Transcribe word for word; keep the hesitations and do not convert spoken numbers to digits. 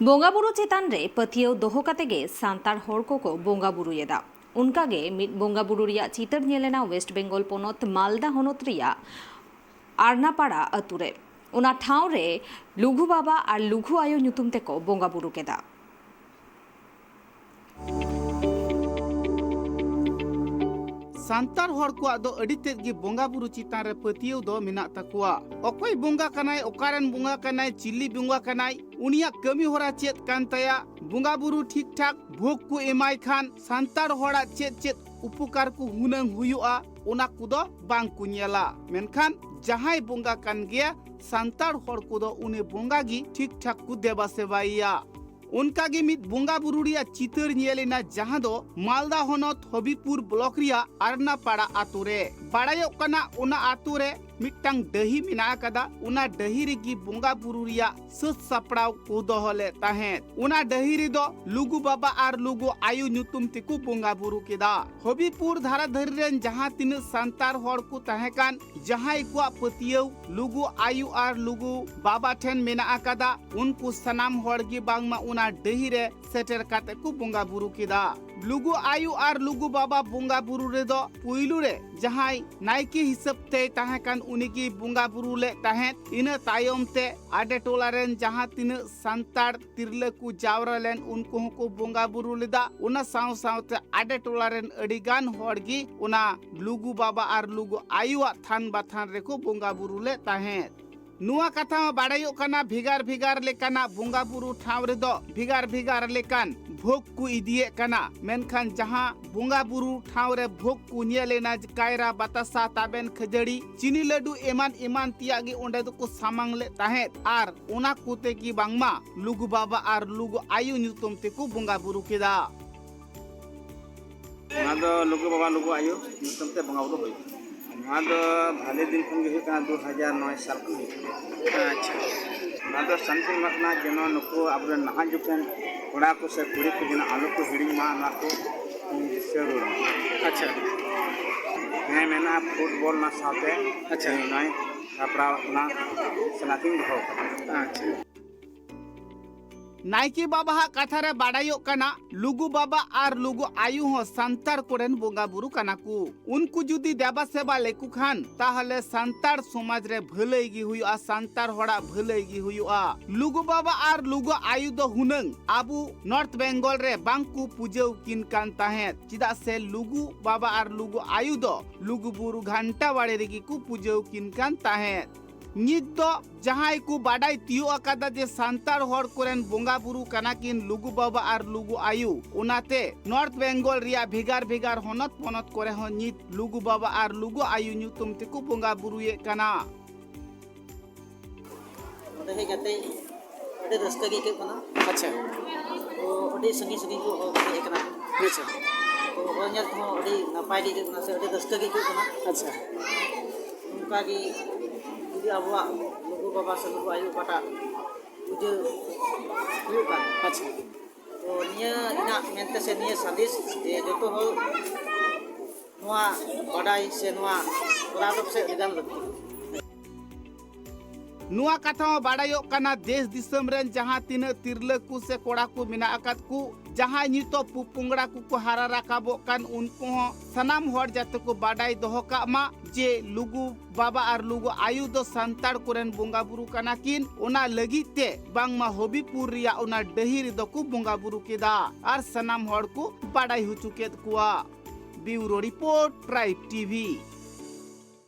ᱵᱚᱸᱜᱟ ᱵᱩᱨᱩ ᱪᱮᱛᱟᱱ ᱨᱮ ᱯᱟᱹᱛᱭᱟᱹᱣ ᱫᱚᱦᱚ ᱠᱟᱛᱮ ᱜᱮ ᱥᱟᱱᱛᱟᱲ ᱦᱚᱲ ᱠᱚᱠᱚ ᱵᱚᱸᱜᱟ ᱵᱩᱨᱩᱭᱮᱫᱟ᱾ ᱚᱱᱠᱟ ᱜᱮ ᱢᱤᱫ ᱵᱚᱸᱜᱟ ᱵᱩᱨᱩ ᱨᱮᱭᱟᱜ ᱪᱤᱛᱟᱹᱨ ᱧᱮᱞ ᱮᱱᱟ ᱣᱮᱥᱴ ᱵᱮᱝᱜᱚᱞ ᱯᱚᱱᱚᱛ ᱢᱟᱞᱫᱟ ᱦᱚᱱᱚᱛ ᱨᱮᱭᱟᱜ ᱟᱨᱱᱟᱯᱟᱲᱟ ᱟᱛᱩ ᱨᱮ᱾ ᱚᱱᱟ ᱴᱷᱟᱶ ᱨᱮ ᱞᱩᱜᱩ ᱵᱟᱵᱟ ᱟᱨ ᱞᱩᱜᱩ ᱟᱭᱳ ᱧᱩᱛᱩᱢ ᱛᱮᱠᱚ ᱵᱚᱸᱜᱟ ᱵᱩᱨᱩ ᱠᱮᱫᱟ᱾ ᱥᱟᱱᱛᱟᱲ ᱦᱚᱲ ᱠᱚᱣᱟᱜ ᱫᱚ ᱟᱹᱰᱤ ᱛᱮᱫ ᱜᱮ ᱵᱚᱸᱜᱟ ᱵᱩᱨᱩ ᱪᱮᱛᱟᱱ ᱨᱮ ᱯᱟᱹᱛᱭᱟᱹᱣ ᱫᱚ ᱢᱮᱱᱟᱜ ᱛᱟᱠᱚᱣᱟ᱾ ᱚᱠᱚᱭ ᱵᱚᱸᱜᱟ ᱠᱟᱱᱟᱭ, ᱚᱠᱟᱨᱮᱱ ᱵᱚᱸᱜᱟ ᱠᱟᱱᱟᱭ, ᱪᱤᱞᱤ ᱵᱚᱸᱜᱟ ᱠᱟᱱᱟᱭ, ᱩᱱᱤᱭᱟᱜ ᱠᱟᱹᱢᱤ ᱦᱚᱨᱟ ᱪᱮᱫ ᱠᱟᱱ ᱛᱟᱭᱟ, ᱵᱚᱸᱜᱟ ᱵᱩᱨᱩ ᱴᱷᱤᱠ ᱴᱷᱟᱠ ᱵᱷᱳᱜᱽ ᱠᱚ ᱮᱢᱟᱭ ᱠᱷᱟᱱ ᱥᱟᱱᱛᱟᱲ ᱦᱚᱲᱟᱜ ᱪᱮᱫ ᱪᱮᱫ ᱩᱯᱚᱠᱟᱨ ᱠᱚ ᱦᱩᱱᱟᱹᱝ ᱦᱩᱭᱩᱜᱼᱟ, ᱚᱱᱟ ᱠᱚᱫᱚ ᱵᱟᱝ ᱠᱚ ᱧᱮᱞᱟ᱾ ᱢᱮᱱᱠᱷᱟᱱ ᱡᱟᱦᱟᱸᱭ ᱵᱚᱸᱜᱟ ᱠᱟᱱ ᱜᱮᱭᱟ, ᱥᱟᱱᱛᱟᱲ ᱦᱚᱲ ᱠᱚᱫᱚ ᱩᱱᱤ ᱵᱚᱸᱜᱟ ᱜᱮ ᱴᱷᱤᱠ ᱴᱷᱟᱠ ᱠᱚ ᱫᱮᱵᱟ ᱥᱮᱵᱟᱭᱮᱭᱟ᱾ ᱚᱱᱠᱟ ᱜᱮ ᱢᱤᱫ ᱵᱚᱸᱜᱟ ᱵᱩᱨᱩ ᱨᱮᱭᱟᱜ ᱪᱤᱛᱟᱹᱨ ᱧᱮᱞ ᱮᱱᱟ, ᱡᱟᱦᱟᱸ ᱫᱚ ᱢᱟᱞᱫᱟ ᱦᱚᱱᱚᱛ ᱦᱚᱵᱤᱯᱩᱨ ᱵᱞᱚᱠ ᱨᱮᱭᱟᱜ ᱟᱨᱱᱟᱯᱟᱲᱟ ᱟᱛᱳ ᱨᱮ᱾ ᱵᱟᱲᱟᱭᱚᱜ ᱠᱟᱱᱟ, ᱚᱱᱟ ᱟᱛᱳ ᱨᱮ ᱢᱤᱫᱴᱟᱝ ᱰᱟᱹᱦᱤ ᱢᱮᱱᱟᱜ ᱟᱠᱟᱫᱟ᱾ ᱚᱱᱟ ᱰᱟᱹᱦᱤ ᱨᱮᱜᱮ ᱵᱚᱸᱜᱟ ᱵᱩᱨᱩ ᱨᱮᱭᱟᱜ ᱥᱟᱹᱛ ᱥᱟᱯᱲᱟᱣ ᱠᱚ ᱫᱚᱦᱚ ᱞᱮᱫ ᱛᱟᱦᱮᱸᱫ᱾ ᱚᱱᱟ ᱰᱟᱹᱦᱤ ᱨᱮᱫᱚ ᱞᱩᱜᱩ ᱵᱟᱵᱟ ᱟᱨ ᱞᱩᱜᱩ ᱟᱭᱳ ᱧᱩᱛᱩᱢ ᱛᱮᱠᱚ ᱵᱚᱸᱜᱟ ᱵᱩᱨᱩ ᱠᱮᱫᱟ᱾ ᱦᱚᱵᱤᱯᱩᱨ ᱫᱷᱟᱨᱟ ᱫᱷᱟᱹᱨᱤ ᱨᱮᱱ ᱡᱟᱦᱟᱸ ᱛᱤᱱᱟᱹᱜ ᱥᱟᱱᱛᱟᱲ ᱦᱚᱲ ᱠᱚ ᱛᱟᱦᱮᱸ ᱠᱟᱱ, ᱡᱟᱦᱟᱸᱭ ᱠᱚᱣᱟᱜ ᱯᱟᱹᱛᱭᱟᱹᱣ ᱞᱩᱜᱩ ᱟᱭᱳ ᱟᱨ ᱞᱩᱜᱩ ᱵᱟᱵᱟ ᱴᱷᱮᱱ ᱢᱮᱱᱟᱜ ᱟᱠᱟᱫᱟ, ᱩᱱᱠᱩ ᱥᱟᱱᱟᱢ ᱦᱚᱲ ᱜᱮ ᱵᱟᱝᱢᱟ ᱚᱱᱟ ᱰᱟᱹᱦᱤ ᱨᱮ ᱥᱮᱴᱮᱨ ᱠᱟᱛᱮ ᱠᱚ ᱵᱚᱸᱜᱟ ᱵᱩᱨᱩ ᱠᱮᱫᱟ᱾ ᱞᱩᱜᱩ ᱟᱭᱳ ᱟᱨ ᱞᱩᱜᱩ ᱵᱟᱵᱟ ᱵᱚᱸᱜᱟ ᱵᱩᱨᱩ ᱨᱮᱫᱚ ᱯᱩᱭᱞᱩ ᱨᱮ ᱡᱟᱦᱟᱸᱭ ᱱᱟᱭᱠᱮ ᱦᱤᱥᱟᱹᱵ ᱛᱮᱭ ᱛᱟᱦᱮᱸ ᱠᱟᱱ, ᱩᱱᱤ ᱜᱮᱭ ᱵᱚᱸᱜᱟ ᱵᱩᱨᱩ ᱞᱮᱫ ᱛᱟᱦᱮᱸᱫ᱾ ᱤᱱᱟᱹ ᱛᱟᱭᱚᱢ ᱛᱮ ᱟᱰᱮ ᱴᱚᱞᱟ ᱨᱮᱱ ᱡᱟᱦᱟᱸ ᱛᱤᱱᱟᱹᱜ ᱥᱟᱱᱛᱟᱲ ᱛᱤᱨᱞᱟᱹ ᱠᱚ ᱡᱟᱣᱨᱟ ᱞᱮᱱ, ᱩᱱᱠᱩ ᱦᱚᱸᱠᱚ ᱵᱚᱸᱜᱟ ᱵᱩᱨᱩ ᱞᱮᱫᱟ᱾ ᱚᱱᱟ ᱥᱟᱶ ᱥᱟᱶᱛᱮ ᱟᱰᱮ ᱴᱚᱞᱟ ᱨᱮᱱ ᱟᱹᱰᱤ ᱜᱟᱱ ᱦᱚᱲ ᱜᱮ ᱚᱱᱟ ᱞᱩᱜᱩ ᱵᱟᱵᱟ ᱟᱨ ᱞᱩᱜᱩ ᱟᱭᱳᱣᱟᱜ ᱛᱷᱟᱱ ᱵᱟᱛᱷᱟᱱ ᱨᱮᱠᱚ ᱵᱚᱸᱜᱟ ᱵᱩᱨᱩ ᱞᱮᱫ ᱛᱟᱦᱮᱸᱫ᱾ ᱱᱚᱣᱟ ᱠᱟᱛᱷᱟ ᱦᱚᱸ ᱵᱟᱲᱟᱭᱚᱜ ᱠᱟᱱᱟ, ᱵᱷᱮᱜᱟᱨ ᱵᱷᱮᱜᱟᱨ ᱞᱮᱠᱟᱱᱟᱜ ᱵᱚᱸᱜᱟ ᱵᱩᱨᱩ ᱴᱷᱟᱶ ᱨᱮᱫᱚ ᱵᱷᱮᱜᱟᱨ ᱵᱷᱮᱜᱟᱨ ᱞᱮᱠᱟᱱ ᱵᱷᱳᱜᱽ ᱠᱚ ᱤᱫᱤᱭᱮᱫ ᱠᱟᱱᱟ, ᱢᱮᱱᱠᱷᱟᱱ ᱡᱟᱦᱟᱸ ᱵᱚᱸᱜᱟ ᱵᱩᱨᱩ ᱴᱷᱟᱶ ᱨᱮ ᱵᱷᱳᱜᱽ ᱠᱚ ᱧᱮᱞ ᱮᱱᱟ, ᱠᱟᱭᱨᱟ, ᱵᱟᱛᱟᱥᱟ, ᱛᱟᱵᱮᱱ, ᱠᱷᱟᱹᱡᱟᱹᱲᱤ, ᱪᱤᱱᱤ ᱞᱟᱹᱰᱩ ᱮᱢᱟᱱ ᱮᱢᱟᱱ ᱛᱮᱭᱟᱜ ᱜᱮ ᱚᱸᱰᱮ ᱫᱚᱠᱚ ᱥᱟᱢᱟᱝ ᱞᱮᱫ ᱛᱟᱦᱮᱸᱫ᱾ ᱟᱨ ᱚᱱᱟ ᱠᱚᱛᱮ ᱜᱮ ᱵᱟᱝᱢᱟ ᱞᱩᱜᱩ ᱵᱟᱵᱟ ᱟᱨ ᱞᱩᱜᱩ ᱟᱭᱳ ᱧᱩᱛᱩᱢ ᱛᱮᱠᱚ ᱵᱚᱸᱜᱟ ᱵᱩᱨᱩ ᱠᱮᱫᱟ᱾ ᱱᱚᱣᱟ ᱫᱚ ᱞᱩᱜᱩ ᱵᱟᱵᱟ, ᱞᱩᱜᱩ ᱟᱭᱳ ᱧᱩᱛᱩᱢ ᱛᱮ ᱵᱚᱸᱜᱟ ᱵᱩᱨᱩ ᱦᱩᱭᱩᱜ ᱠᱟᱱᱟ᱾ ᱱᱚᱣᱟ ᱫᱚ ᱵᱷᱟᱞᱮ ᱫᱤᱱ ᱠᱷᱚᱱ ᱜᱮ ᱦᱩᱭᱩᱜ ᱠᱟᱱᱟ, ᱫᱩ ᱦᱟᱡᱟᱨ ᱱᱚᱭ ᱥᱟᱞ ᱠᱷᱚᱱ ᱦᱩᱭᱩᱜ ᱠᱟᱱᱟ᱾ ᱟᱪᱪᱷᱟ᱾ ᱱᱚᱣᱟ ᱫᱚ ᱥᱟᱱᱛᱤ ᱮᱢᱟ ᱠᱟᱱᱟ, ᱡᱮᱱᱚ ᱱᱩᱠᱩ ᱟᱵᱚᱨᱮᱱ ᱱᱟᱦᱟᱜ ᱡᱩᱜᱽ ᱨᱮᱱ ᱠᱚᱲᱟ ᱠᱚ ᱥᱮ ᱠᱩᱲᱤ ᱠᱚ ᱡᱮᱱᱚ ᱟᱞᱚ ᱠᱚ ᱦᱤᱲᱤᱧ ᱢᱟ, ᱱᱚᱣᱟ ᱠᱚ ᱫᱤᱥᱟᱹ ᱨᱩᱣᱟᱹᱲ ᱢᱟ᱾ ᱟᱪᱪᱷᱟ᱾ ᱦᱮᱸ, ᱢᱮᱱᱟᱜᱼᱟ ᱯᱷᱩᱴᱵᱚᱞ ᱚᱱᱟ ᱥᱟᱶᱛᱮ᱾ ᱟᱪᱪᱷᱟ᱾ ᱱᱚᱜᱼᱚᱭ ᱥᱟᱯᱲᱟᱣ ᱚᱱᱟ ᱥᱟᱞᱟᱜ ᱤᱧ ᱫᱚᱦᱚ ᱠᱟᱫᱟ᱾ ᱟᱪᱪᱷᱟ᱾ ᱱᱟᱭᱠᱮ ᱵᱟᱵᱟᱣᱟᱜ ᱠᱟᱛᱷᱟ ᱨᱮ ᱵᱟᱰᱟᱭᱚᱜ ᱠᱟᱱᱟ, ᱞᱩᱜᱩ ᱵᱟᱵᱟ ᱟᱨ ᱞᱩᱜᱩ ᱟᱭᱳ ᱦᱚᱸ ᱥᱟᱱᱛᱟᱲ ᱠᱚᱨᱮᱱ ᱵᱚᱸᱜᱟ ᱵᱩᱨᱩ ᱠᱟᱱᱟ ᱠᱚ᱾ ᱩᱱᱠᱩ ᱡᱩᱫᱤ ᱫᱮᱵᱟ ᱥᱮᱵᱟ ᱞᱮᱠᱚ ᱠᱷᱟᱱ, ᱛᱟᱦᱚᱞᱮ ᱥᱟᱱᱛᱟᱲ ᱥᱚᱢᱟᱡᱽ ᱨᱮ ᱵᱷᱟᱹᱞᱟᱹᱭ ᱜᱮ ᱦᱩᱭᱩᱜᱼᱟ, ᱥᱟᱱᱛᱟᱲ ᱦᱚᱲᱟᱜ ᱵᱷᱟᱹᱞᱟᱹᱭ ᱜᱮ ᱦᱩᱭᱩᱜᱼᱟ᱾ ᱞᱩᱜᱩ ᱵᱟᱵᱟ ᱟᱨ ᱞᱩᱜᱩ ᱟᱭᱳ ᱫᱚ ᱦᱩᱱᱟᱹᱝ ᱟᱵᱚ ᱱᱚᱨᱛᱷ ᱵᱮᱝᱜᱚᱞ ᱨᱮ ᱵᱟᱝ ᱠᱚ ᱯᱩᱡᱟᱹᱣ ᱠᱤᱱ ᱠᱟᱱ ᱛᱟᱦᱮᱸᱫ, ᱪᱮᱫᱟᱜ ᱥᱮ ᱞᱩᱜᱩ ᱵᱟᱵᱟ ᱟᱨ ᱞᱩᱜᱩ ᱟᱭᱳ ᱫᱚ ᱞᱩᱜᱩ ᱵᱩᱨᱩ ᱜᱷᱟᱱᱴᱟ ᱵᱟᱲᱮ ᱨᱮᱜᱮ ᱠᱚ ᱯᱩᱡᱟᱹᱣ ᱠᱤᱱ ᱠᱟᱱ ᱛᱟᱦᱮᱸᱫ᱾ ᱱᱤᱛ ᱫᱚ ᱡᱟᱦᱟᱸᱭ ᱠᱚ ᱵᱟᱰᱟᱭ ᱛᱤᱭᱳᱜ ᱟᱠᱟᱫᱟ ᱡᱮ ᱥᱟᱱᱛᱟᱲ ᱦᱚᱲ ᱠᱚᱨᱮᱱ ᱵᱚᱸᱜᱟ ᱵᱩᱨᱩ ᱠᱟᱱᱟ ᱠᱤᱱ ᱞᱩᱜᱩ ᱵᱟᱵᱟ ᱟᱨ ᱞᱩᱜᱩ ᱟᱭᱳ, ᱚᱱᱟᱛᱮ ᱱᱚᱨᱛᱷ ᱵᱮᱝᱜᱚᱞ ᱨᱮᱭᱟᱜ ᱵᱷᱮᱜᱟᱨ ᱵᱷᱮᱜᱟᱨ ᱦᱚᱱᱚᱛ ᱯᱚᱱᱚᱛ ᱠᱚᱨᱮ ᱦᱚᱸ ᱱᱤᱛ ᱞᱩᱜᱩ ᱵᱟᱵᱟ ᱟᱨ ᱞᱩᱜᱩ ᱟᱭᱳ ᱧᱩᱛᱩᱢ ᱛᱮᱠᱚ ᱵᱚᱸᱜᱟ ᱵᱩᱨᱩᱭᱮᱫ ᱠᱟᱱᱟ᱾ ᱱᱚᱰᱮ ᱦᱮᱡ ᱠᱟᱛᱮ ᱟᱹᱰᱤ ᱨᱟᱹᱥᱠᱟᱹ ᱜᱮ ᱟᱹᱭᱠᱟᱹᱜ ᱠᱟᱱᱟ᱾ ᱟᱪᱪᱷᱟ᱾ ᱛᱚ ᱟᱹᱰᱤ ᱥᱟᱺᱜᱤᱧ ᱥᱟᱺᱜᱤᱧ ᱠᱚ ᱦᱚᱲ ᱠᱚ ᱦᱮᱡ ᱟᱠᱟᱱᱟ᱾ ᱟᱪᱪᱷᱟ᱾ ᱛᱚ ᱦᱚᱲ ᱧᱮᱞ ᱛᱮᱦᱚᱸ ᱟᱹᱰᱤ ᱱᱟᱯᱟᱭ ᱜᱮ ᱟᱹᱭᱠᱟᱹᱜ ᱠᱟᱱᱟ ᱥᱮ ᱟᱹᱰᱤ ᱨᱟᱹᱥᱠᱟᱹ ᱜᱮ ᱟᱹᱭᱠᱟᱹᱜ ᱠᱟᱱᱟ᱾ ᱟᱪᱪᱷᱟ᱾ ᱚᱱᱠᱟ ᱜᱮ ᱡᱩᱫᱤ ᱟᱵᱚᱣᱟᱜ ᱞᱩᱜᱩ ᱵᱟᱵᱟ ᱥᱮ ᱞᱩᱜᱩ ᱟᱭᱳ ᱚᱠᱟᱴᱟᱜ ᱯᱩᱡᱟᱹ ᱦᱩᱭᱩᱜ ᱠᱟᱱ, ᱟᱪᱪᱷᱟ᱾ ᱛᱚ ᱱᱤᱭᱟᱹ ᱤᱧᱟᱹᱜ ᱢᱮᱱᱛᱮ ᱥᱮ ᱱᱤᱭᱟᱹ ᱥᱟᱸᱫᱮᱥ ᱡᱮ ᱡᱚᱛᱚ ᱦᱚᱲ ᱱᱚᱣᱟ ᱵᱟᱰᱟᱭ ᱥᱮ ᱱᱚᱣᱟ ᱠᱚᱨᱟᱣ ᱫᱚ ᱯᱟᱥᱮᱡ ᱟᱹᱰᱤᱜᱟᱱ ᱞᱟᱹᱠᱛᱤ ᱠᱟᱱᱟ᱾ ᱱᱚᱣᱟ ᱠᱟᱛᱷᱟ ᱦᱚᱸ ᱵᱟᱰᱟᱭᱚᱜ ᱠᱟᱱᱟ, ᱫᱮᱥ ᱫᱤᱥᱚᱢ ᱨᱮᱱ ᱡᱟᱦᱟᱸ ᱛᱤᱱᱟᱹᱜ ᱛᱤᱨᱞᱟᱹ ᱠᱚ ᱥᱮ ᱠᱚᱲᱟ ᱠᱚ ᱢᱮᱱᱟᱜ ᱟᱠᱟᱫ ᱠᱚ, ᱡᱟᱦᱟᱸᱭ ᱱᱤᱛᱚᱜ ᱯᱚᱯᱚᱝᱲᱟ ᱠᱚᱠᱚ ᱦᱟᱨᱟ ᱨᱟᱠᱟᱵᱚᱜ ᱠᱟᱱ, ᱩᱱᱠᱩ ᱦᱚᱸ ᱥᱟᱱᱟᱢ ᱦᱚᱲ ᱡᱟᱛᱮ ᱠᱚ ᱵᱟᱰᱟᱭ ᱫᱚᱦᱚ ᱠᱟᱜ ᱢᱟ ᱡᱮ ᱞᱩᱜᱩ ᱵᱟᱵᱟ ᱟᱨ ᱞᱩᱜᱩ ᱟᱭᱳ ᱫᱚ ᱥᱟᱱᱛᱟᱲ ᱠᱚᱨᱮᱱ ᱵᱚᱸᱜᱟ ᱵᱩᱨᱩ ᱠᱟᱱᱟ ᱠᱤᱱ᱾ ᱚᱱᱟ ᱞᱟᱹᱜᱤᱫ ᱛᱮ ᱵᱟᱝᱢᱟ ᱦᱚᱵᱤᱯᱩᱨ ᱨᱮᱭᱟᱜ ᱚᱱᱟ ᱰᱟᱹᱦᱤ ᱨᱮᱫᱚ ᱠᱚ ᱵᱚᱸᱜᱟ ᱵᱩᱨᱩ ᱠᱮᱫᱟ ᱟᱨ ᱥᱟᱱᱟᱢ ᱦᱚᱲ ᱠᱚ ᱵᱟᱰᱟᱭ ᱦᱚᱪᱚ ᱠᱮᱫ ᱠᱚᱣᱟ᱾ ᱵᱤᱭᱩᱨᱳ ᱨᱤᱯᱳᱨᱴ, ᱴᱨᱟᱭᱤᱵᱽ ᱴᱤᱵᱷᱤ᱾